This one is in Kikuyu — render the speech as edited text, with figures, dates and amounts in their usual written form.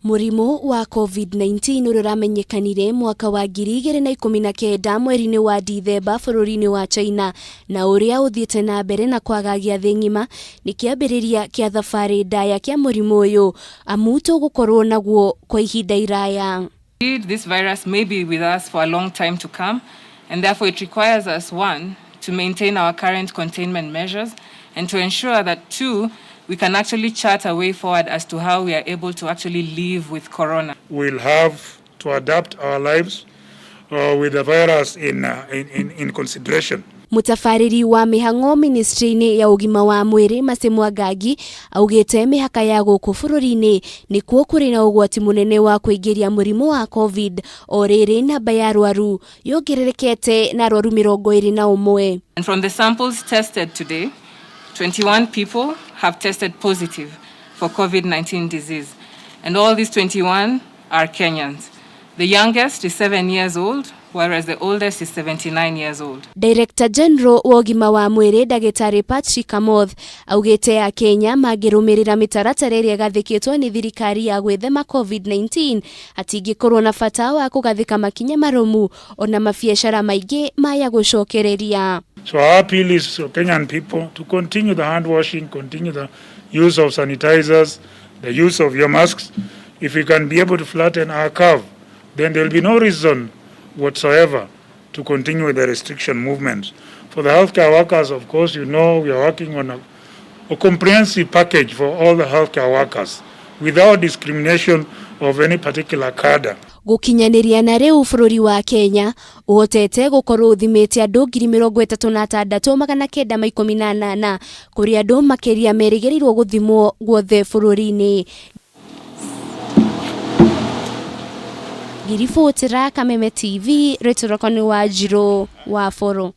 Mũrimũ wa Covid-19 ũrĩa ũramenyekanire mwaka wa 2019 mweri-inĩ wa Dithemba bũrũri-inĩ wa China na ũrĩa ũthiĩte na mbere na kwagagia thĩ ng'ima nĩ kĩambĩrĩria kĩa thabarĩ ndaya kĩa mũrimũ ũyũ amu tũgũkorwo naguo kwa ihinda iraya. Indeed, this virus may be with us for a long time to come, and therefore it requires us, one, to maintain our current containment measures, and to ensure that, two, we can actually chart a way forward as to how we are able to actually live with corona. We'll have to adapt our lives with the virus in consideration. Mũtabarĩri wa mĩhang'o ministry-inĩ ya ũgima wa mwĩrĩ Mercy Mwangangi augĩte mĩhaka ya gũkũ bũrũri-inĩ nĩkuo kũrĩ na ũgwati mũnene wa kũingĩria mũrimũ wa Covid o rĩrĩ namba ya arwaru yongererekete na arwaru 21. And from the samples tested today, 21 people have tested positive for COVID-19 disease. And all these 21 are Kenyans. The youngest is 7 years old, whereas the oldest is 79 years old. Director General wa ũgima wa mwĩrĩ Ndagĩtarĩ Patrick Amoth augĩte Akenya mangĩrũmĩrĩra mĩtaratara ĩrĩa ĩgathĩkĩtwo nĩ thirikari ya gwĩthema COVID-19 hatingĩkorwo na bata wa kũgathĩka makinya marũmu ona mabiacara maingĩ maya gũcokereria. So our appeal is to Kenyan people to continue the hand washing, continue the use of sanitizers, the use of your masks. If we can be able to flatten our curve, then there will be no reason whatsoever to continue with the restriction movements. For the healthcare workers, of course, you know we are working on a comprehensive package for all the healthcare workers without discrimination of any particular cadre. Gũkinyanĩria na rĩu bũrũri wa Kenya ũhotete gũkorwo ũthimĩte andũ 36,918 kũrĩ andũ makĩria merĩgĩrĩirwo gũthimwo guothe bũrũri-inĩ. Ngiribũtĩra Kameme TV, rĩtwa rĩakwa nĩ Wanjirũ wa Boro.